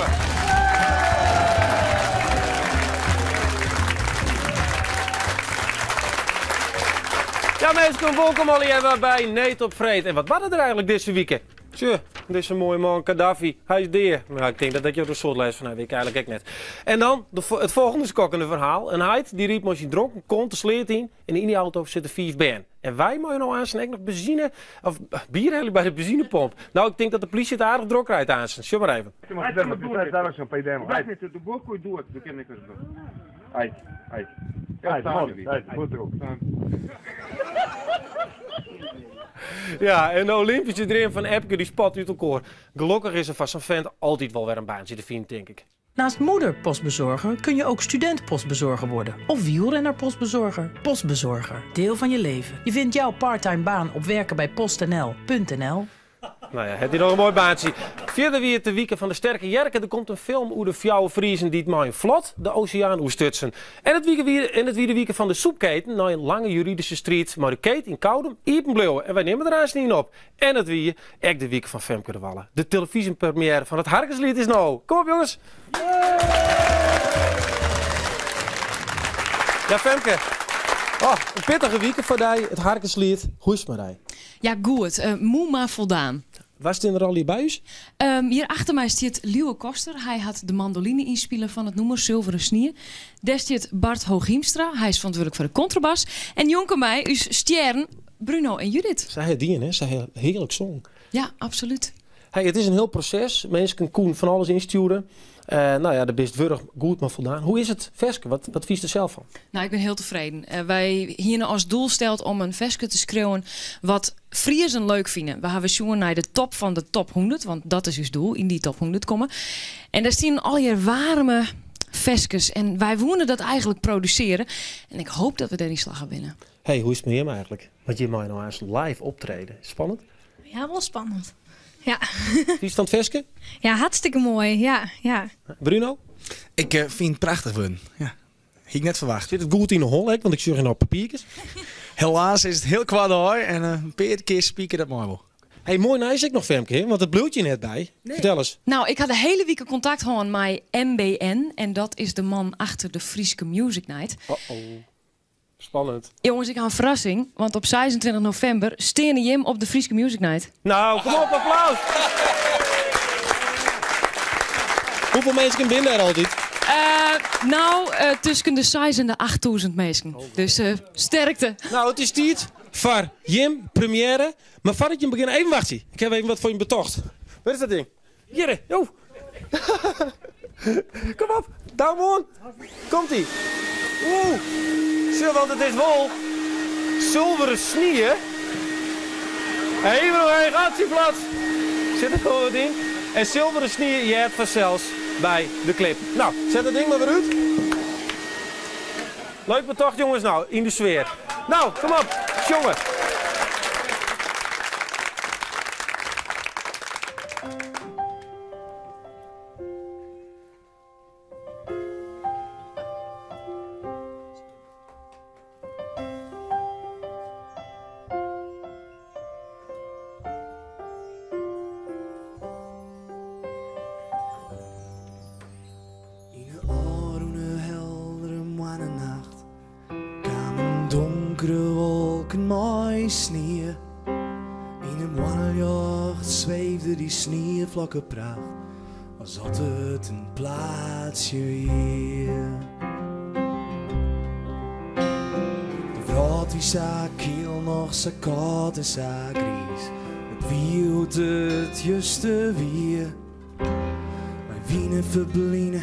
klappe. Ja minsken, wolkom allegearre by Need op Freed. En wat barde der eigenlik dizze wike? Tsje, dizze moaie man Gaddafi, hy is dea. Nou, ik tink dat dat jo der in soad lêst fan hawwe, ik eigenlik ek net. En dan de, it folgjende skokkende ferhaal. In heit dy rydt mei syn dronken kont de sleat yn en yn dy auto sitte fiif bern. En wy meie no aansten ek noch benzine of bier helje by de benzinepomp. Nou, ik tink dat de plysje it aardich drok krijt aansten. Sjoch mar even. Ja, en de Olympyske dream fan Epke dy spat út elkoar. Gelokkich is der foar sa'n fent altyd wol wer in baantsje te finen, tink ik. Naast moeder-postbezorger kun je ook student-postbezorger worden. Of wielrenner-postbezorger. Postbezorger. Deel van je leven. Je vindt jouw parttime baan op werkenbijpostnl.nl. Nou ja, hat hy noch in moai baantsje. Fierder wie it de wike fan de Sterke Jerke. Der komt in film oer de fjouwer Friezen dy't mei in flot de oseaan oerstutsen. En it wike wie en it wie de wike fan de sûpketen nei in lange juridyske striid mei de keet yn Koudum iepen bliuwe. En wy nimme der aanst ien op. En it wie ek de wike fan Femke de Walle. De telefyzjepremiêre fan it Harkersliet is no. Kom op jonges! Ja Femke, oh, in pittige wike foar dy, it Harkersliet. Hoe is it mei dy? Ja goed, moe mar foldaan. Wa stean der allegear by ús? Hjir achter my stiet Lieuwe Koster. Hy hat de mandoline ynspile fan it nûmer Sulveren Snie. Dêr stiet Bart Hooghiemstra. Hy is ferantwurdlik foar de kontrabas. En njonken my ús stjerren Bruno en Judith. Sy ha dien, hè? Sy ha hearlik songen. Ja, absolút. Hey, it is in hiel proses. Minsken koenen fan alles ynstjoere. Uh, no ja, dêr bist wurch goed mei foldaan. Hoe is it ferske? Wat, wat fynst der sels fan? Nou, ik bin hiel tefreden. Uh, wy hiene as doel steld om in ferske te skriuwen wat Friezen leuk fine. We hawwe sjoen nei de top fan de top 100, want dat is ús doel, yn dy top 100 komme. En dêr stienen allegear waarme ferskes en wy woene dat eigenlik produsearje. En ik hoop dat we dêryn slagge binne. Hey, hoe is it mei jim eigenlik? Want jim meie no aanst live optrede. Spannend? Ja, wol spannend. Ja. Fynst it ferske? Ja, hartstikke moai. Ja, ja. Bruno? Ik eh, fyn it prachtich wurden. Ja. Hie ik net ferwachte. Sit it goed yn de holle ek? Want ik sjoch hjir no papierkes. Helaas is it hiel koart dei en eh, in pear kear spike dat mei wol. Hey, moai nijs ek noch Femke, hè? Want it bliuwt hjir net by. Fertel ris. Nou, ik ha de hiele wike kontakt hân mei MBN en dat is de man achter de Fryske Music Night. Oh oh. Spannend. Jonges, ik ha in ferrassing, want op 26 novimber steane jim op de Fryske Music Night. Nou, kom op, applaus! Hoefolle minsken binne dêr altyd? Uh, nou, uh, tusken de 6 en de 8000 minsken. Oh, dus uh, sterkte. Nou, it is tiid foar jim premiêre. Mar foardat jim begjinne, even wachtsje. Ik ha even wat foar jim betocht. Wêr is dat ding? Hjirre, jo. Kom op, duim oan. Komt ie. Oeh, sjoch, want it is wol sulveren snie. Even omheech, atsjeplat. Sit der wol wat yn. En sulveren snie heart fansels by de klip. Nou, set dat ding mar wer út. Leuk betocht jonges, nou, yn de sfear. Nou, kom op, sjonge. Yn 'e ôfrûne heldere moannenacht kamen donkere wolken mei snie. Yn 'e moanneljocht sweefde dy snieflokkepracht as oft it in plaatsje wie. De wrâld wie sa kiel noch sa kâld en sa griis. It wie hoe't it juster wie. Wy wiene ferbline,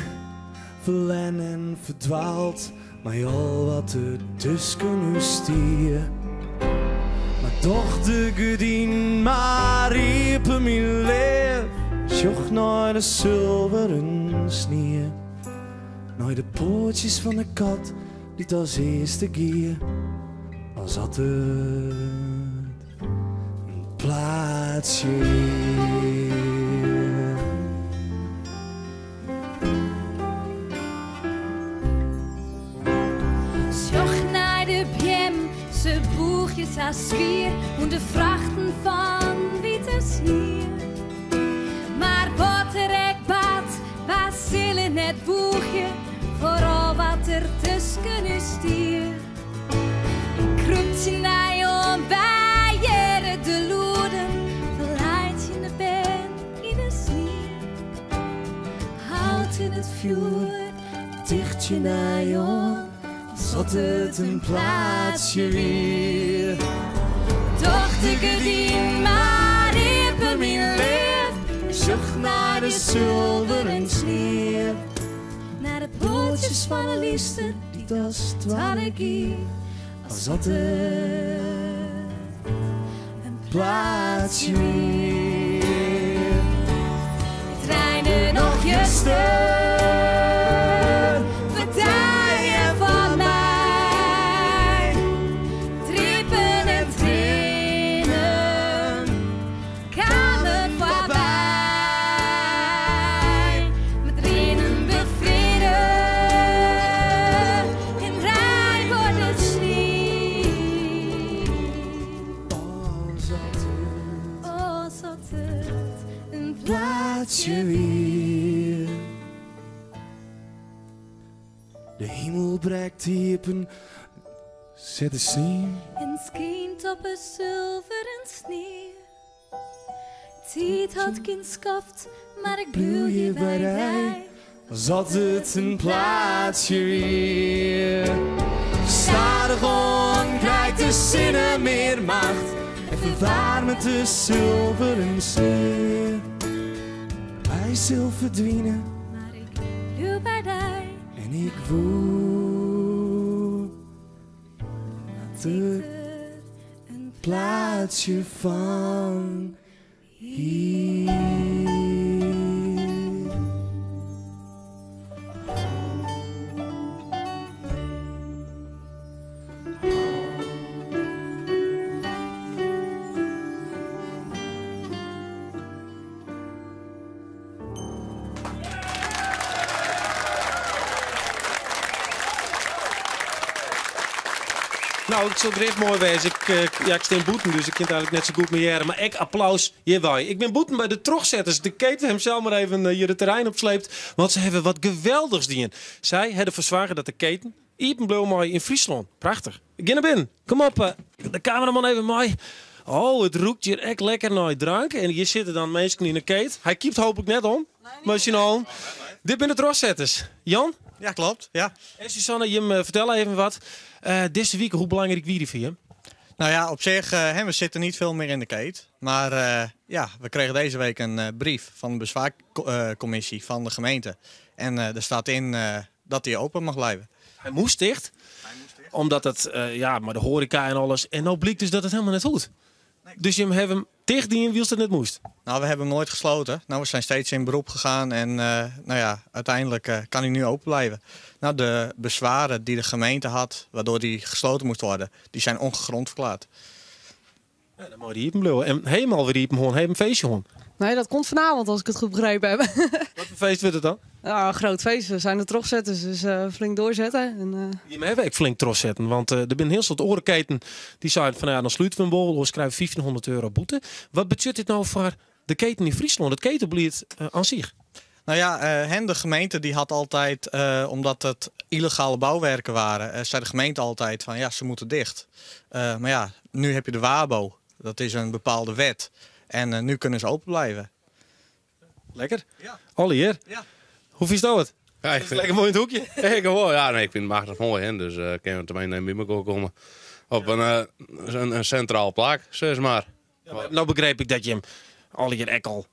ferlern en ferdwaald, mei al wat der tusken ús stie. Mar doch de gerdinen mar iepen, myn leaf, sjoch nei de sulveren snie, nei de poatsjes fan de kat dy't as earste gie, as oft it in plaatsje wie. Sjoch nei de beam, se bûgje sa swier ûnder de frachten fan wite snie. Mar wat der ek bart, wy. net bûgje foar al wat der tusken ús stie. Ik krûp tsjin dy oan, wy hearre de lûden fan laitsjende bern yn 'e snie. Hout yn it fjoer, ticht tsjin dy oan, as at it in plaatsje wie. Tocht ik it die mar iepen myn lip. Sjoch nei de sulveren snie. Nei de poatsjes fan 'e lyster dy't as twadde gie. As at it in plaatsje wie. It reinde noch juster foar dy en foar my. Trippen en triennen kamen foarby. Mei triennen befriere en rein wurdt it snie. As at it in plaatsje wie. De himel brekt iepen, set de snie. En skynt op 'e sulveren snie. Tiid hat gjin skoft, mar ik bliuw hjir by dy. As at it in plaatsje wie. Stadichoan krijt de sinne mear macht en ferwaarmet de sulveren snie. Hy sil ferdwine, mar ik bliuw by dy. En ik woe dat der in plaatsje fan hie. Nou, it sil grif moai wêze. Ik, eh, ja, ik stean bûten, dus ik kin it eigenlik net sa goed mear hearre. Mar ek applaus hjirwei. Ik bin bûten by de trochsetters. De keten himsels mar even eh, hjir it terrein opsleept. Want se hawwe wat geweldichs dien. Sy hawwe derfoar soarge dat de keten iepen bliuwe mei yn Fryslân. Prachtich. Ik gean nei binnen. Kom op, eh, de kameraman even mei. Oh, it rûkt hjir ek lekker nei drank. En hjir sitte dan minsken yn 'e keet. Hy kypt hooplik net om, mei syn allen. Dit binne de trochsetters. Jan? Ja, klopt. Ja. En Suzanne, jim eh, fertel even wat. Uh, dizze wike, hoe belangryk wie dy foar jim? Nou ja, op zich, uh, we zitten niet veel meer in de keet. Maar uh, ja, we kregen deze week een uh, brief van de bezwaarcommissie van de gemeente. En er staat in dat die open mag blijven. Hy moast ticht, omdat it, ja, mei de hoareka en alles. En no blykt dus dat it hielendal net hoecht. Nee. Dus jim hawwe him ticht dien, wylst it net moast? Nou, we hebben hem nooit gesloten. Nou, we zijn steeds in beroep gegaan en nou ja, uiteindelijk kan hij nu open blijven. Nou, de bezwaren die de gemeente had, waardoor die gesloten moest worden, die zijn ongegrond verklaard. Ja, dan mei dy iepen bliuwe. En hielendal wer iepen hân, even in feestje hân. Nee, dat komt vanavond als ik het goed begrepen heb. Wat foar feest wurdt it dan? Ja, een groot feest. We zijn de trochsetters, dus flink doorzetten. En, Jim hawwe ek flink trochsetten, want der binne hiel soad oare keten dy seinen fan ja, dan slute we him wol, oars krije we €1500 boete. Wat betsjut dit no foar de keten yn Fryslân, it ketenbelied oan sich? Nou ja, hen, de gemeente die had altijd, omdat het illegale bouwwerken waren, zei de gemeente altijd van ja, ze moeten dicht. Maar ja, nu heb je de WABO, dat is een bepaalde wet. En nu kunnen ze open blijven. Lekker. Ja. Allegear. Ja. Hoe fynsto it? Ja, ik vind Lekker moai yn it hoekje. Ik wol, ja, nee, ik fyn it machtich moai, hè. Dus kinne we tenminste by mekoar komme. Op in sintraal plak, sis mar. Ja, no begryp ik dat jim allegear ek al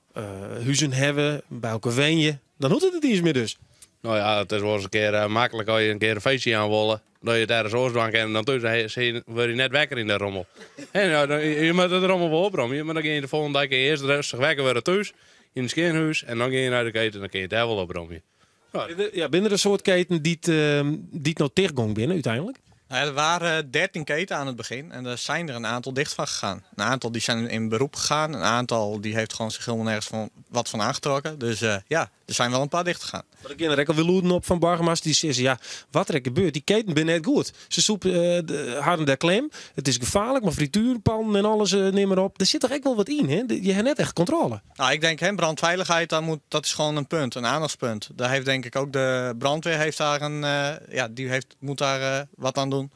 huzen hawwe, by elkoar wenje. Dan hoecht it net iens mear dus. Nou ja, it is wolris in kear maklik as je in kear in feestje jaan wolle. Dat je it ergens oars dwaan kinne dan thús. Dan wurde je net wekker yn de rommel. En ja, dan, je moatte de rommel wol opromje, mar dan gean je de folgjende dei earst rêstich wekker wurde thús, yn it skjin hûs, en dan gean je nei de keten en dan kinne je it dêr wol opromje. Ja, binne der in soad keten dy't no tichtgong binne úteinlik? Nou ja, er waren 13 keten aan het begin en er zijn er een aantal dicht van gegaan. Een aantal die zijn in beroep gegaan, een aantal die heeft gewoon zich helemaal nergens van, wat van aangetrokken. Dus ja, Er zijn wel een paar dicht gegaan. Mar der geane der ek al wer lûden op fan boargemasters dy't sizze, ja, wat der ek gebeurt, dy keten binne net goed. Se sûpe harren dêr klem. It is gefaarlik mei frituerpannen en alles, nim mar op. Der sit toch ek wol wat yn, hè? Je ha net echt kontrôle. Nou, ik denk, hè, brandveiligheid, daar moet, dat is gewoon een punt, een aandachtspunt. Daar heeft denk ik ook de brandweer heeft daar een, ja, die heeft, moet daar wat aan doen.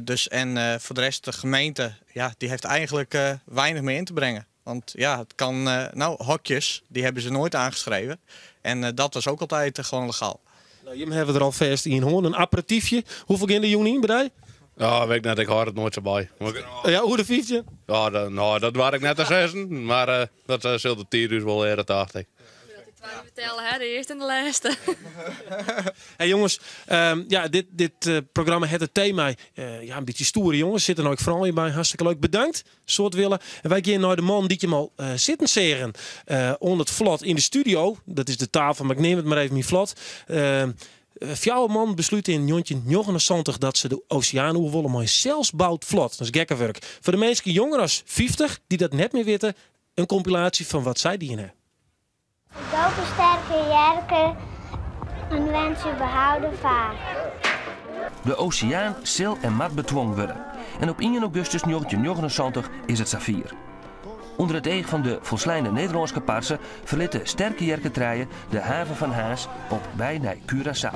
Dus, en voor de rest, de gemeente, ja, die heeft eigenlijk weinig meer in te brengen. Want ja, het kan, nou, hokjes, die hebben ze nooit aangeschreven. En dat was ook altijd gewoon legaal. Nou, jim hawwe der alfêst ien hân, in aperitiefje. Hoefolle gean der jûn yn by dy? Ja, wit ik net, ik hâld it noait sa by. Ja, oer de 15? Ja, dat, nou, dat doar ik net te sizzen, mar dat sil de tiid ús wol leare, tocht ik. Vertellen, hè, de earste en de lêste. Hey jonges, ja, dit programma hat it tema, ja, in bytsje stoere jonges. Sitte no ek froulju by, hartstikke leuk. Bedankt, soad wille. En wy gean nei de man dy't jim al sitten seagen oan it flot yn de studio. Dat is de tafel, mar ik neam it mar even myn flot. Fjouwer man beslute yn 1979 dat se de oseaan oer wolle mei in selsboud flot. Dat is gekke wurk. Foar de minsken jonger as 50 dy't dat net mear witte, in kompilaasje fan wat sy dien ha. Ik doop een Sterke Jerke en wens u behouden vaart. De oseaan sil en moat betwongen wurde. En op 1 augustus 1979 is it safier. Under it each fan de folsleine Nederlânske parse ferlit de Sterke Jerke trije de haven fan Harns op wei nei Curaçao.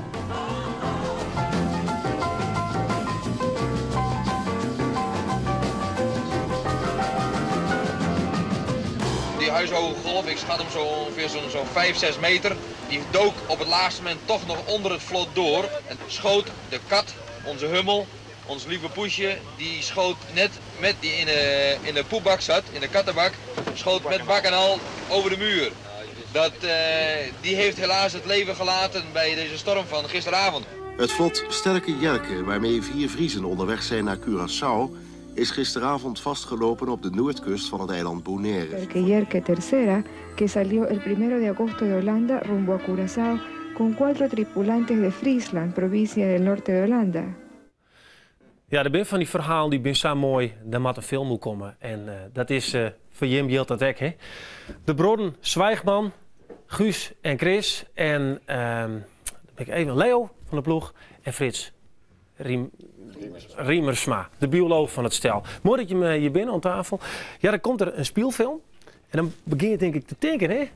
Die huishoge golf, ik schat hem zo ongeveer zo'n 5, 6 meter. Die dook op het laatste moment toch nog onder het vlot door. En schoot de kat, onze hummel, ons lieve poesje, die schoot net met die in de poepbak zat, in de kattenbak, schoot met bak en al over de muur. Dat, die heeft helaas het leven gelaten bij deze storm van gisteravond. Het vlot Sterke Jerke, waarmee 4 Friezen onderweg zijn naar Curaçao, is gisteravond vastgelopen op de noordkust van het eiland Bonaire. Sterke Jerke Tercera, que salió el primero de agosto de Holanda rumbo a Curaçao con 4 tripulantes de Friesland, provincia del norte de Holanda. Ja, der binne fan dy ferhalen dy binne sa moai, dêr moat in film oer komme. En dat is foar jim jildt dat ek, hè? De bruorren Zwijgman, Guus en Chris en dan bin ik even Leo van de Ploeg en Frits Riemersma, de biolooch fan it stel. Moai dat jim hjir binne oan tafel. Ja, dan komt der in spylfilm en dan begjin je tink ik te tinken, hè?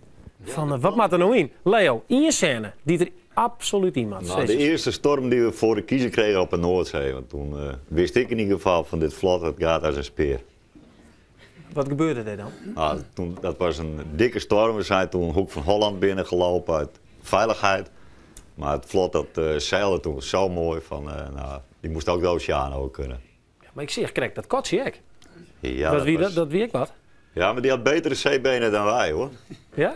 Fan wat moat der no yn? Leo, ien sêne dy't der absolút yn moat. Nou, de eerste storm die we voor de kiezen kregen op de Noordzee. Want toen wist ik in ieder geval van dit vlot, het gaat als een speer. Wat gebeurde er dan? Nou, toen, dat was een dikke storm. We zijn toen Hoek van Holland binnengelopen uit veiligheid. Maar het vlot dat zeilde toen zo mooi van, nou, die moest ook de oceaan over kunnen. Ja, maar ik zie, krijg dat katsje ek. Ja, dat was Dat wie ek wat? Ja, maar die had betere zeebenen dan wij, hoor. Ja?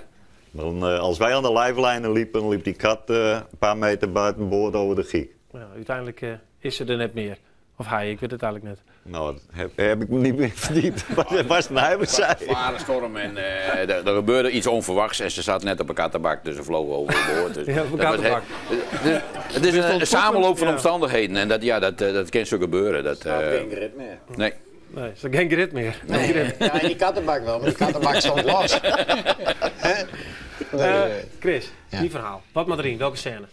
Dan, als wij aan de lijflijnen liepen, liep die kat een paar meter buiten boord over de giek. Ja, uiteindelijk is ze er net meer. Of hij, ik weet het eigenlijk net. Nou, dat heb ik me niet meer verdiept. Wat was het nou? Het was een zware storm en er gebeurde iets onverwachts en ze zat net op een kattenbak, dus ze vlogen overboord. Dus Ja, op een dat was kattenbak. dus het is Dus een tot samenloop van ja. omstandigheden en dat kan zo gebeuren. Dat, Ze had geen grip meer. Nee. Nee, ze had geen grip meer. Nee. Geen grip. Ja, en die kattenbak wel, maar die kattenbak stond los. Hè? Nee, nee. Chris, Ja. die verhaal. Wat moet erin? Welke scène?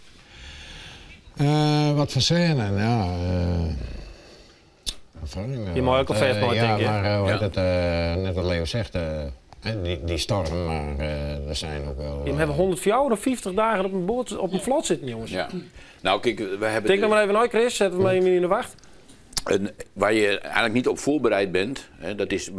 Wat voor scène? Ja, wat vraag ik me Je mag ook al vast maar ja, denken, hè? maar hoe Ja. heet het, net wat Leo zegt, hè, die storm, maar er zijn ook wel, Je hebt 154 dagen op een boot, op een vlot zitten, jongens. Ja. Nou, kijk, we hebben Denk nog maar even uit, Chris. Zetten we maar even in de wacht. En waar je eigenlijk niet op voorbereid bent, hè, dat is,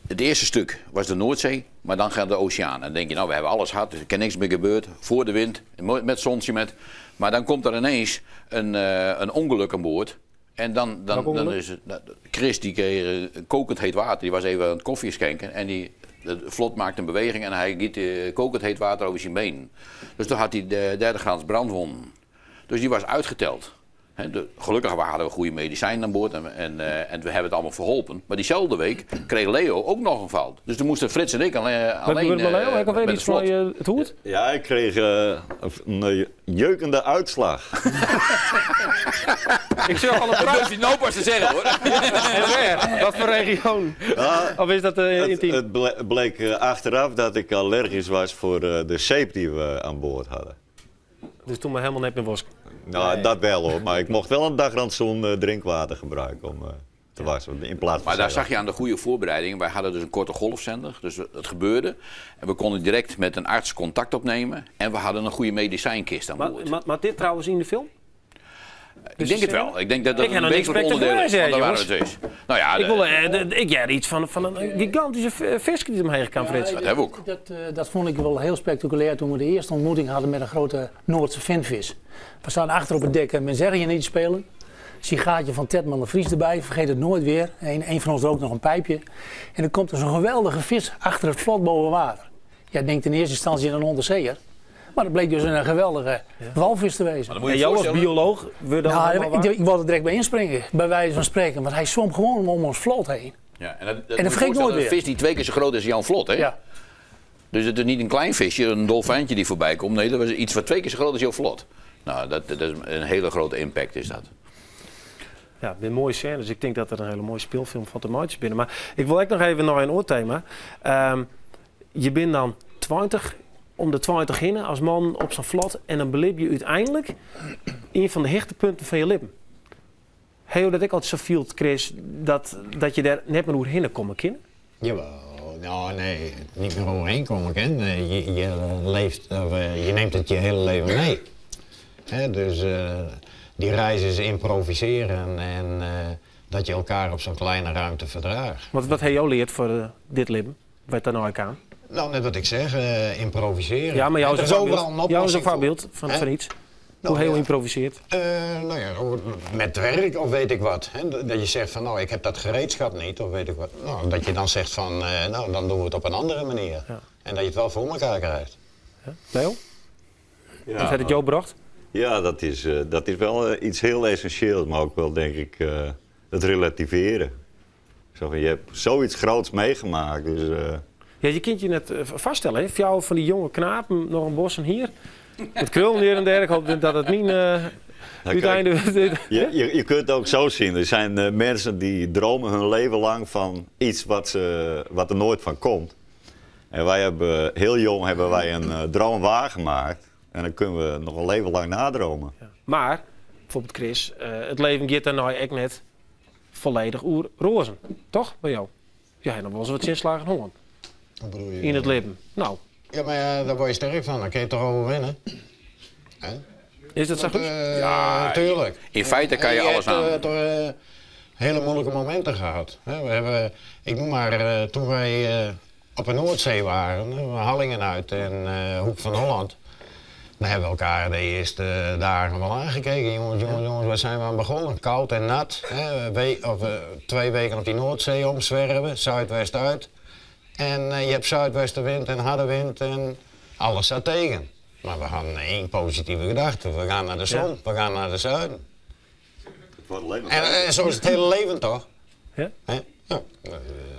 het eerste stuk was de Noordzee, maar dan gaat de oceaan. En dan denk je, nou, we hebben alles gehad, dus er kan niks meer gebeuren. Voor de wind, met zonnetje, met. Maar dan komt er ineens een ongeluk aan boord. En Welk dan ongeluk? is het, nou, Chris die kreeg kokend heet water, die was even aan het koffie schenken. En de vlot maakte een beweging en hij giet kokend heet water over zijn been. Dus toen had hij de derde graad brandwonden. Dus die was uitgeteld. Hè, gelukkig hadden we goede medicijnen aan boord en we hebben het allemaal verholpen. Maar diezelfde week kreeg Leo ook nog een fout. Dus toen moesten Frits en ik Wat alleen gebeurde met Leo? Heb ik alweer met iets het van vlot. je het hoed? Ja, ik kreeg een jeukende uitslag. Ik zeg al een Dat durf je nou pas te zeggen hoor. En waar? Wat voor region? Of is dat intiem? Het bleek achteraf dat ik allergisch was voor de zeep die we aan boord hadden. Dus toen maar helemaal net meer was. Nou, dat wel hoor. Maar ik mocht wel een dagrantsoen drinkwater gebruiken om te wassen. In plaats van Maar daar zeep. zag je aan de goede voorbereiding. Wij hadden dus een korte golfzender. Dus het gebeurde. En we konden direct met een arts contact opnemen. En we hadden een goede medicijnkist aan boord. Maar dit trouwens in de film? Ik denk het wel. Ik denk dat dat Ik heb een nog niks wezenlijk onderdeel is. spectaculairs, Want daar hè, waren we jongens. het eens. Nou ja, Ik wil, ik jij iets van een gigantische vis die omheen kan, Frits. Dat hebben we ook. Dat vond ik wel heel spectaculair toen we de eerste ontmoeting hadden met een grote Noordse vinvis. We staan achter op het dek en men zeggen je niet spelen. Sigaartje van Tetman de Vries erbij, vergeet het nooit weer. Een van ons rookt nog een pijpje. En dan komt er zo'n geweldige vis achter het vlot boven water. Jij denkt in eerste instantie aan een onderzeeër. Maar dat bleek dus een geweldige walvis te wezen. Maar dan moet je En je jou als voorstellen- bioloog, wil dan Nou, helemaal ik, waar? ik wou er direct bij inspringen, bij wijze van spreken. Want hij zwom gewoon om ons vlot heen. Ja, en dat, En dat moet je vergeet ik nooit voorstellen, weer. Een vis die twee keer zo groot is als Jan Vlot, hè? Ja. Dus het is niet een klein visje, een dolfijntje die voorbij komt. Nee, dat was iets wat twee keer zo groot is als jouw vlot. Nou, dat is een hele grote impact is dat. Ja, weer mooie scènes. Ik denk dat er een hele mooie speelfilm van de maatjes binnen. Maar ik wil ook nog even naar een oorthema. Je bent dan 20, om de 20 heen als man op zo'n vlot. En dan beleef je uiteindelijk een van de hechtepunten van je lippen. Heel dat ik altijd zo viel, Chris, dat je daar net maar hoe komen kind. Jawel, nou nee, niet meer overheen komen, ken. Je leeft, of, je neemt het je hele leven mee. Hè, dus die reis is improviseren en dat je elkaar op zo'n kleine ruimte verdraagt. Want wat heb jou leerd voor dit leven? Wat daar nou aan? Nou, net wat ik zeg, improviseren. Ja, maar jou Er is is een overal een voorbeeld, jou is een oplossing voor. voorbeeld Hè? van iets. Nou, Hoe heel ja. improviseert. Nou ja, met werk of weet ik wat. Hè? Dat je zegt van, nou, ik heb dat gereedschap niet of weet ik wat. Nou, dat je dan zegt van, nou, dan doen we het op een andere manier. En dat je het wel voor elkaar krijgt. Leo? Ja, Wat heeft het jou gebracht? Ja, dat is wel iets heel essentieels, maar ook wel, denk ik, het relativeren. Zo van, je hebt zoiets groots meegemaakt, dus... Ja, je kunt je net vaststellen, hè? Voor jou van die jonge knapen, nog een bos en hier. Het krullen hier en der. Ik hoop dat het niet Nou, kijk, uiteindelijk... je kunt het ook zo zien. Er zijn mensen die dromen hun leven lang van iets wat er nooit van komt. En wij hebben heel jong hebben wij een droom waargemaakt. En dan kunnen we nog een leven lang nadromen. Ja. Maar, bijvoorbeeld Chris, het leven gaat daar nou echt net volledig oer rozen. Toch, bij jou? Ja, en dan was er wat zinslagen honger. Wat bedoel je? In het leven. Nou. Ja, maar ja, daar word je sterk van. Dan kun je toch overwinnen. Hè? Is dat zo Want, goed? ja, tuurlijk. In feite kan je En alles hebt, aan. toch, hele moeilijke momenten gehad. Hè? We hebben, ik noem maar, toen wij op de Noordzee waren, hè, Harlingen uit en Hoek van Holland. Dan hebben we elkaar de eerste dagen wel aangekeken. Jongens, jongens, jongens, waar zijn we aan begonnen? Koud en nat. Hè? 2 weken op die Noordzee omzwerven, zuidwest uit. En je hebt zuidwestenwind en harde wind en alles zat tegen. Maar we hadden één positieve gedachte. We gaan naar de zon, we gaan naar de zuiden. Het wordt alleen maar En zo is het hele leven toch? Ja. Hè? Ja.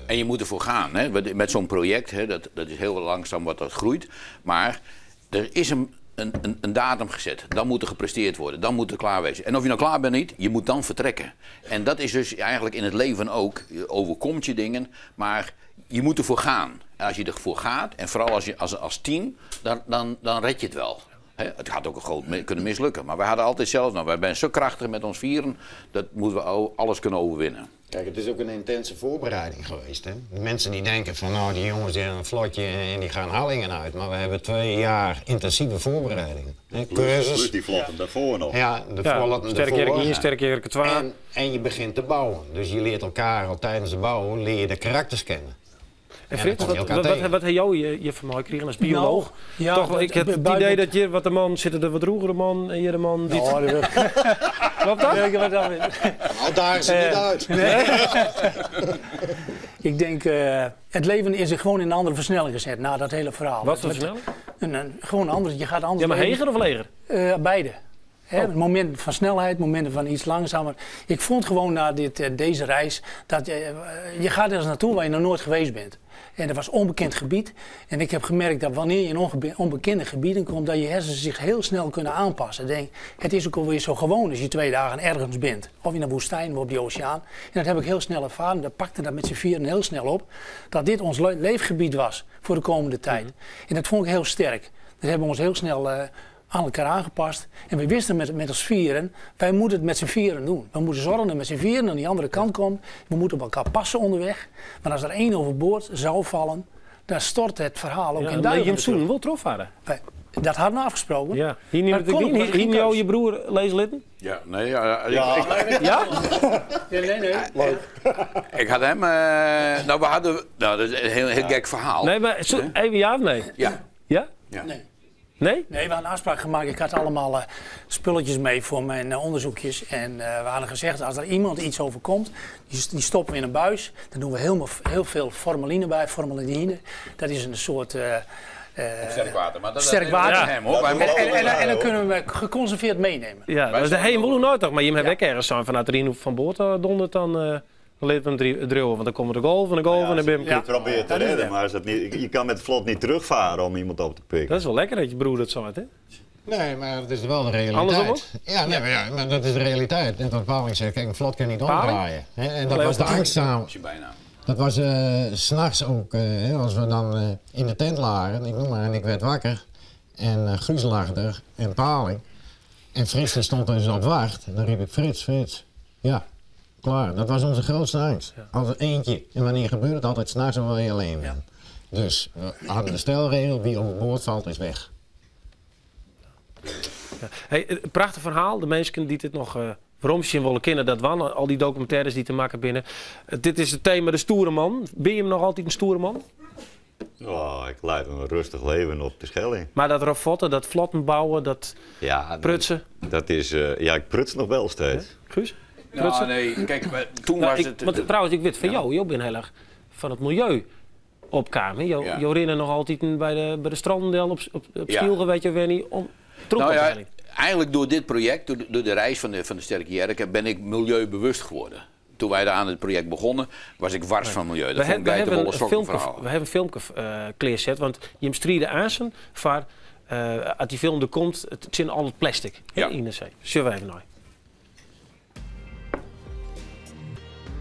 En je moet ervoor gaan. Hè? Met zo'n project, hè, dat is heel langzaam wat dat groeit. Maar er is een datum gezet. Dan moet er gepresteerd worden. Dan moet er klaar wezen. En of je nou klaar bent of niet, je moet dan vertrekken. En dat is dus eigenlijk in het leven ook. Je overkomt je dingen, maar je moet ervoor gaan. En als je ervoor gaat, en vooral als team, dan red je het wel. Hè, het had ook een groot kunnen mislukken. Maar wij hadden altijd zelf, nou, wij zijn zo krachtig met ons vieren, dat moeten we alles kunnen overwinnen. Kijk, het is ook een intense voorbereiding geweest. Hè? De mensen die denken van, nou, die jongens die hebben een vlotje en die gaan Harlingen uit. Maar we hebben 2 jaar intensieve voorbereiding. Hè? Cursus. Plus die vlotten daarvoor nog. Ja, de Ja, vlotten sterk daarvoor. Erik 1, sterk Erik 2. En je begint te bouwen. Dus je leert elkaar al tijdens de bouw, leer je de karakters kennen. En Ja, Frits, dan kom je elkaar tegen. wat heb jou je van mij gekregen als bioloog? Nou, ja, Toch, wel, dat- ik heb het buiten- idee dat je wat de man zit er wat roegere man en hier de man die. Nou, dat- Klopt dat? Ja, ik heb dat weer. Nou, daar is het niet uit. Nee. Ik denk, het leven is er gewoon in een andere versnelling gezet na dat hele verhaal. Wat voor versnelling? Gewoon anders. Je gaat anders Ja, maar leven. heger of leger? Beide. Hè, Oh. Momenten van snelheid, momenten van iets langzamer. Ik vond gewoon na dit, deze reis dat je gaat ergens naartoe waar je nog nooit geweest bent. En dat was onbekend gebied. En ik heb gemerkt dat wanneer je in onbekende gebieden komt, dat je hersenen zich heel snel kunnen aanpassen. Denk, het is ook alweer zo gewoon als je 2 dagen ergens bent. Of in een woestijn of op die oceaan. En dat heb ik heel snel ervaren. Dat pakte dat met z'n vieren heel snel op. Dat dit ons leefgebied was voor de komende tijd. En dat vond ik heel sterk. Dat hebben we ons heel snel aan elkaar aangepast. En we wisten met ons vieren, wij moeten het met z'n vieren doen. We moeten zorgen dat we met z'n vieren aan die andere kant komen. We moeten op elkaar passen onderweg. Maar als er één overboord zou vallen, dan stort het verhaal ook Ja, in maar duigen je hebt natuurlijk. zoen wel trof hadden. Wij, dat hadden we afgesproken. Ja. Hier Maar neemt kon het ook, niet. was Hier geen jou keus. je broer lezen litten? Ja, nee, ja, ja, ik- Ja. ik- Ja? Ja, nee, nee. Leuk. Ik had hem, nou, we hadden, nou, dat is een heel, heel gek verhaal. Nee, maar zo, even ja of nee? Ja. Ja? Ja. Nee. Nee? Nee, we hadden een afspraak gemaakt. Ik had allemaal spulletjes mee voor mijn onderzoekjes. En we hadden gezegd, als er iemand iets overkomt, die stoppen we in een buis. Dan doen we heel veel formaline bij, formaldehyde. Dat is een soort... Sterk water, maar dat sterk dat water. is hem, hoor. Wij mochten En dan kunnen we hem geconserveerd meenemen. Ja, dat is de hemel hoe nooit toch? Maar je hebt ook ergens zijn vanuit de Rijn van boord dondert dan dan leert hem drillen, want dan komen de golven en de golven en dan ben je hem Je probeert te Dat is redden, het. maar is dat niet, je kan met het vlot niet terugvaren om iemand op te pikken. Dat is wel lekker dat je broer dat zo had, hè? Nee, maar het is wel de realiteit. Andersom ook? Ja, nee, maar, ja, maar dat is de realiteit. Net wat Paling zegt, kijk, een vlot kan niet Paling? omdraaien. Hè, en dat Allee, was de ook- angst samen. Is je bijna. Dat was 's s'nachts ook, hè, als we dan in de tent lagen, ik noem maar, en ik werd wakker. En Guus lag er, en Paling. En Frits die stond dus op wacht. En dan riep ik, Frits, Frits. Ja, klaar. Dat was onze grootste angst. Altijd eentje. En wanneer gebeurt het? Altijd s'nachts wanneer je alleen bent. Dus we hadden de stelregel, wie overboord valt is weg. Ja. Hey, prachtig verhaal. De mensen die dit nog waarom zien willen kennen, dat wan. Al die documentaires die te maken binnen. Dit is het thema de stoere man. Ben je hem nog altijd een stoere man? Oh, ik leid een rustig leven op de Schelling. Maar dat ravotten, dat vlotten bouwen, dat Ja, prutsen. Dat is, ja, ik pruts nog wel steeds. Ja? Guus? Nou, Prutsen? nee, kijk, maar toen Nou, was ik, het... Want trouwens, ik weet van jou, jou bent heel erg van het milieu op kamer. Jou, jou rennen nog altijd bij de strandendel op Ja. Schylge, weet je, Wenny, om troep Nou op te ja, halen. eigenlijk door dit project, door de reis van de Sterke Jerke, ben ik milieubewust geworden. Toen wij daar aan het project begonnen, was ik wars van milieu. Dat vond ik We hebben geitenwolle een sokken filmpje, verhaal. we hebben een filmpje kleerzet, want je strieden aanzien van, als die film er komt, het zin al het plastic hè, in de zee. Zullen we even naar?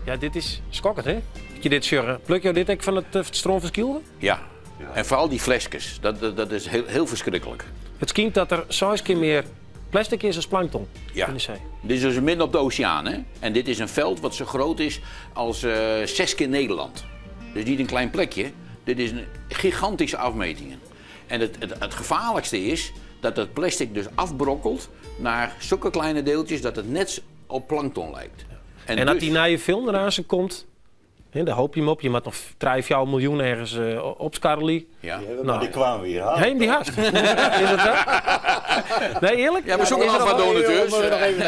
Ja, dit is schokkend, hè? Dat je dit zeuren. Pluk jou dit ook van het stroom van Schylge? Ja. En vooral die flesjes, dat is heel, heel verschrikkelijk. Het schijnt dat er 6 keer meer plastic is als plankton Ja. in de zee. Dit is dus midden op de oceaan, hè? En dit is een veld wat zo groot is als 6 keer Nederland. Dus niet een klein plekje. Dit is een gigantische afmetingen. En het gevaarlijkste is dat het plastic dus afbrokkelt naar zulke kleine deeltjes dat het net op plankton lijkt. En, als dus- die naar je film eraan ze komt, hè, daar hoop je hem op. Je moet nog 3, 4 miljoen ergens op Scarly. Ja. Maar die kwamen we hier halen. Heen die haast. Is dat zo? Nee, eerlijk? Ja, maar zoek Is een er af al- donateurs.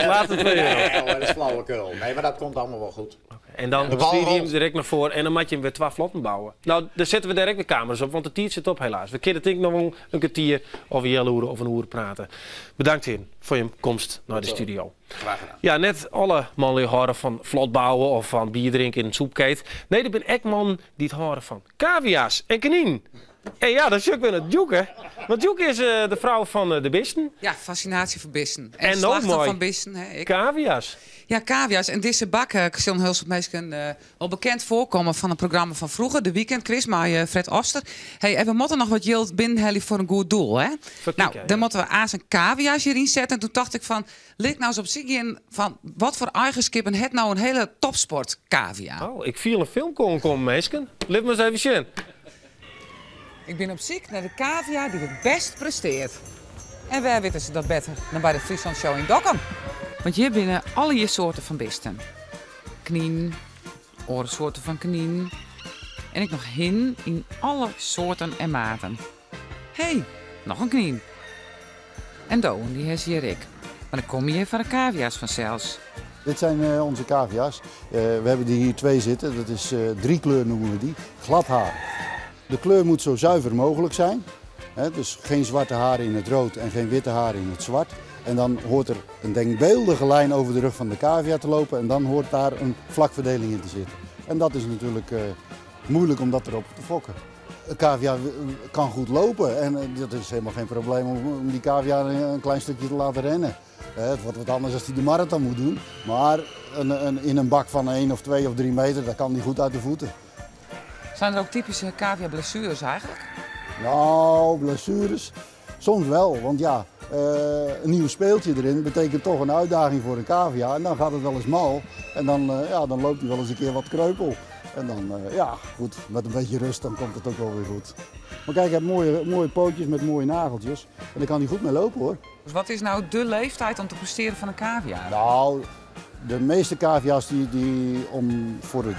Laat het weer. Nee, oh, dat is flauwekul. Nee, maar dat komt allemaal wel goed. En dan De bal stuur je hem rolt. direct naar voren en dan moet je hem weer 12 vlotten bouwen. Nou, daar zetten we direct de camera's op, want de tijd zit op helaas. We kunnen denk ik nog wel een kwartier of een jelloeren of een uur praten. Bedankt in voor je komst naar de studio. Graag gedaan. Ja, net alle mannen die houden van vlot bouwen of van bier drinken in een soepkeet. Nee, er ben ik man die het houden van cavia's en kanien. En ja, dat is ook weer het Djoeke. Want Djoeke is de vrouw van de bisten. Ja, fascinatie voor bisten. En, En ook slachten mooi. van bisten. Hè, ik. Cavia's. Ja, cavia's. En deze bak, ik zal heel soort mensen wel bekend voorkomen van een programma van vroeger, de Weekendquiz, maar Fred Oster. Hey, en we moeten nog wat geld binnenhalen voor een goed doel, hè? Nou, dan moeten we aas en cavia's hierin zetten. En toen dacht ik van, ligt nou eens op zich in van wat voor eigen skippen het nou een hele topsport cavia. Oh, ik viel een film komen, meisken. Liep maar eens even zien. Ik ben op zoek naar de cavia die het best presteert. En waar weten ze dat beter dan bij de Friesland Show in Dokkum? Want hier binnen alle je soorten van beesten. Knien, orensoorten van knien. En ik nog hin in alle soorten en maten. Hé, hey, nog een knien. En doon, die is hier ik. Maar dan kom je hier van de cavia's vanzelfs. Dit zijn onze cavia's. We hebben die hier 2 zitten. Dat is 3 kleur noemen we die. Glad haar. De kleur moet zo zuiver mogelijk zijn. Hè, dus geen zwarte haren in het rood en geen witte haren in het zwart. En dan hoort er een denkbeeldige lijn over de rug van de cavia te lopen en dan hoort daar een vlakverdeling in te zitten. En dat is natuurlijk eh, moeilijk om dat erop te fokken. Een cavia kan goed lopen en eh, dat is helemaal geen probleem om die cavia een klein stukje te laten rennen. Het wordt wat anders als hij de marathon moet doen. Maar een, in een bak van 1 of 2 of 3 meter, daar kan hij goed uit de voeten. Zijn er ook typische cavia-blessures eigenlijk? Nou, blessures. Soms wel, want ja, eh, een nieuw speeltje erin betekent toch een uitdaging voor een cavia. En dan gaat het wel eens mal. En dan, eh, ja, dan loopt hij wel eens een keer wat kreupel. En dan, eh, ja, goed, met een beetje rust dan komt het ook wel weer goed. Maar kijk, hij heeft mooie, mooie pootjes met mooie nageltjes. En daar kan hij goed mee lopen hoor. Dus wat is nou de leeftijd om te presteren van een cavia? Nou, de meeste cavia's die, die om voor de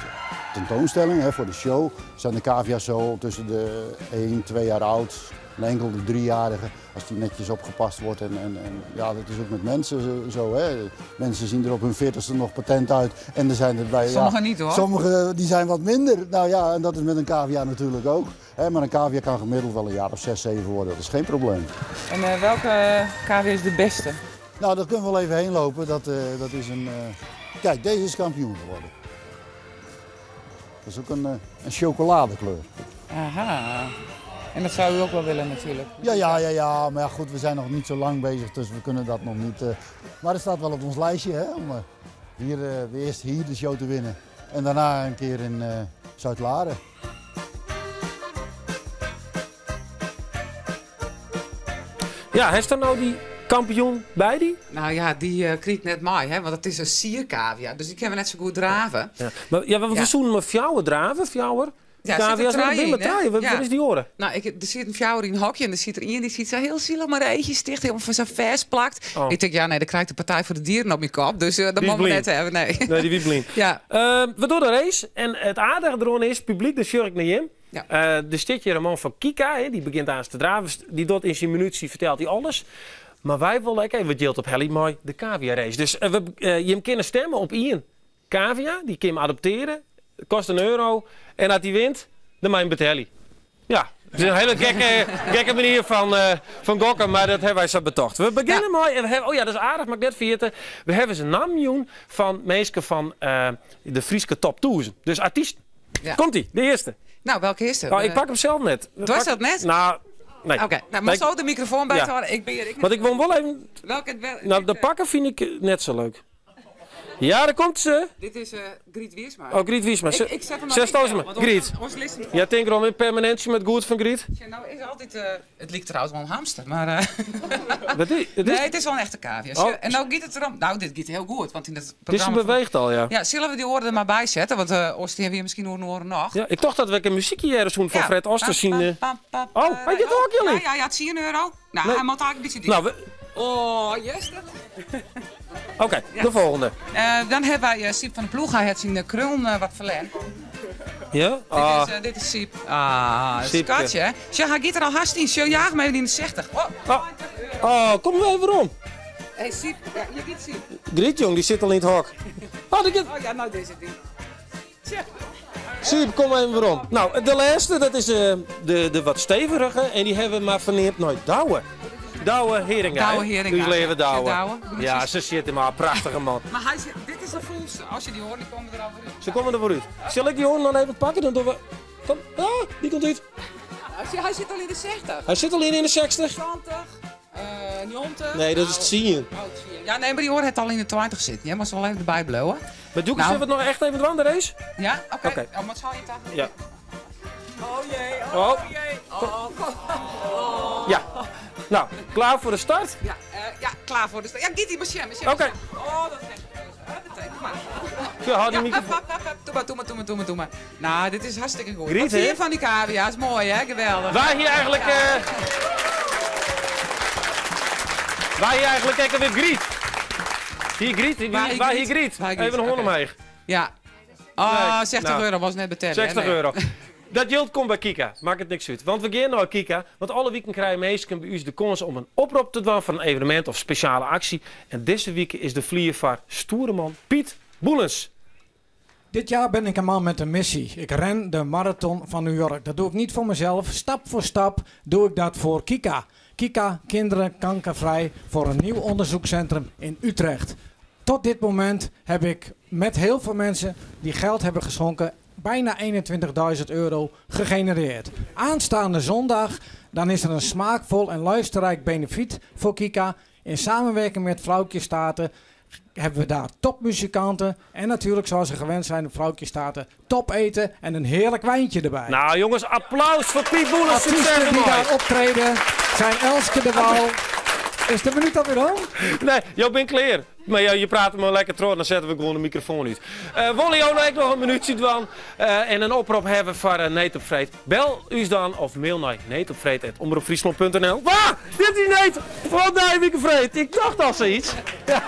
tentoonstelling, hè, voor de show, zijn de cavia's zo tussen de 1, 2 jaar oud. Een enkele driejarige, als die netjes opgepast wordt. En, en, en ja, dat is ook met mensen zo. Hè. Mensen zien er op hun veertigste nog patent uit. En er zijn er bij. Sommigen niet hoor. Sommigen die zijn wat minder. Nou ja, en dat is met een cavia natuurlijk ook. Hè, maar een cavia kan gemiddeld wel een jaar of 6, 7 worden. Dat is geen probleem. En eh, welke cavia is de beste? Nou, dat kunnen we wel even heen lopen. Dat, eh, dat is een. Eh, kijk, deze is kampioen geworden. Dat is ook een, een chocoladekleur. Aha. En dat zou u ook wel willen natuurlijk. Ja, ja, ja, ja. Maar ja, goed, we zijn nog niet zo lang bezig, dus we kunnen dat nog niet. Eh, maar het staat wel op ons lijstje, hè, om eh, hier, uh, eerst hier de show te winnen. En daarna een keer in Zuid-Laren. Ja, heeft er nou die kampioen bij die? Nou ja, die uh, kriet net mij, hè, want het is een siercavia. Dus die kunnen we net zo goed draven. Ja, maar, ja, want we ja. maar fjouwer draven, fjouwer. Ja, Cavia's met draaien. Wat, ja. is die oren? Nou, ik, er zit een fjouwer in een hokje en er zit er iemand die ziet zo heel zielig maar eentje sticht, helemaal van zijn vers plakt. Oh. Ik denk, ja, nee, dan krijgt de Partij voor de Dieren op mijn kop. Dus uh, dat mogen we net hebben. Nee, nee die wie blind. ja. Uh, we doen de race en het aardige erom is, publiek, de jurk naar hem. Ja. Uh, de stitje man van Kika, hè, die begint aan te draven. Die doet in zijn minutie vertelt hij alles. Maar wij willen even wat deelt op Helly mooi de cavia race. Dus we, je kunnen stemmen op Ian Cavia, die kan adopteren. Kost een euro. En als die wint, dan mijn betelli. Ja, het is een hele gekke, gekke manier van, uh, van gokken, maar dat hebben wij zo betocht. We beginnen ja. mooi. En we hebben, oh ja, dat is aardig, maar ik net vergeten. We hebben een naamjoen van meesten van uh, de Frieske top 1000. Dus artiest. Ja. Komt-ie, de eerste. Nou, welke eerste? Nou, ik pak hem zelf net. Was dat net? Nou, nee. Oké, okay. nou, maar zo de microfoon bij te houden. Ik ben hier. Ik Want ik wil wel even... Welke, wel, nou, de pakken vind ik net zo leuk. Ja, daar komt ze. Dit is uh, Griet Wiersma. Oh, Griet Wiersma. Ik, ik zet hem maar in, want Griet. Ons, ons ja, denk erom in permanentie met goed van Griet. Ja, nou is altijd... Uh, het lijkt trouwens wel een hamster, maar... Uh... Wat is, het is... Nee, het is wel een echte cavia. Oh. En nou giet het erom... Nou, dit giet heel goed, want in het programma... Dit beweegt al, ja. Ja, zullen we die oren er maar bij zetten? Want uh, Oost hebben we misschien oren nog. Ja, ik dacht dat we een muziekje ergens doen van ja. Fred Oster zien. Oh, hij dit ook, jullie? Ja, ja, ja, 10 euro. Nou, nee. hij moet eigenlijk een beetje Nou, we... Oh, yes. Oké, okay, ja. de volgende. Uh, dan hebben wij uh, Siep van de Ploeg. Hij heeft zijn uh, krul wat verlengd. Ja? Ah. Dit, is, dit is Siep. Ah, schatje, hè? Tja, hij gaat er al haast in. Zo jaag me even in de 60. Oh, oh. oh kom maar even om. Hé, hey, Siep. Ja, je giet Siep. Griet, jong, die zit al in het hok. Oh, die oh ja, nou deze ding. Tja. Siep, kom even weer om. Nou, de laatste, dat is de, de wat stevige. En die hebben we maar verneemd nooit Douwe. Douwe Heringa. Douwe Heringa. Dus leven Douwe. Ja, ze zitten maar. Prachtige man. Maar hij, dit is de volste. Als je die hoort, die komen er al voor uit. Ze komen er voor uit. Zal ik die hoorn dan even pakken? Dan doen we... Kom. Ah, die komt uit. Hij zit al in de 60. Hij zit al in de 60. 20. 90. Nee, dat is het zien. Oh, ja, nee, maar die hoort het al in de 20 zitten. Jij mag ze wel even erbij blowen. Maar doe ik nou. het nog echt even de race? Ja, oké. Okay. Okay. Oh, maar zal je het Ja. Oh jee, oh, oh. jee. Oh, oh. Ja. Nou, klaar voor de start? Ja, uh, ja klaar voor de start. Ja, Giti, Oké. Okay. Oh, dat is echt. Maar. Ja, hou die microfoon. Doe maar, doe maar, doe maar, doe maar, doe maar. Nou, dit is hartstikke goed. Griet, Wat vind je van die cavia? Is mooi, hè? Geweldig. Wij hier eigenlijk... Ja. Uh, wij hier eigenlijk kijken weer Griet. Hier Griet, wie, waar hier Griet? Even een hoorn omheen. Ja. Oh, nee, 60 nou, euro was net betalen. 60 euro. Dat geld komt bij Kika. Maakt het niks uit. Want we gaan naar Kika. Want alle weken krijgen mensen bij u de kans om een oproep te doen van een evenement of speciale actie. En deze week is de vliervaar stoere Piet Boelens. Dit jaar ben ik een man met een missie. Ik ren de marathon van New York. Dat doe ik niet voor mezelf. Stap voor stap doe ik dat voor Kika. Kika Kinderen Kankervrij voor een nieuw onderzoekscentrum in Utrecht. Tot dit moment heb ik met heel veel mensen die geld hebben geschonken bijna 21.000 euro gegenereerd. Aanstaande zondag dan is er een smaakvol en luisterrijk benefiet voor Kika. In samenwerking met Vrouwtje Staten hebben we daar topmuzikanten. En natuurlijk, zoals ze gewend zijn, op Vrouwtje Staten, top eten en een heerlijk wijntje erbij. Nou jongens, applaus voor Piet Boelen. Succes Artiesten die ermee. daar optreden zijn Elske de Waal. Is de minuut alweer om? Nee, jou bent klaar. Maar ja, je praat maar lekker terug, dan zetten we gewoon de microfoon uit. Wollen jou nou ook nog een minuutje doen en een oproep hebben voor Need op Vreed? Bel u dan of mail naar neetopvreed@omroepfriesland.nl. Waar? Dit is Need! Wat nee, Wieke Vreed. Ik dacht al zoiets. Ja.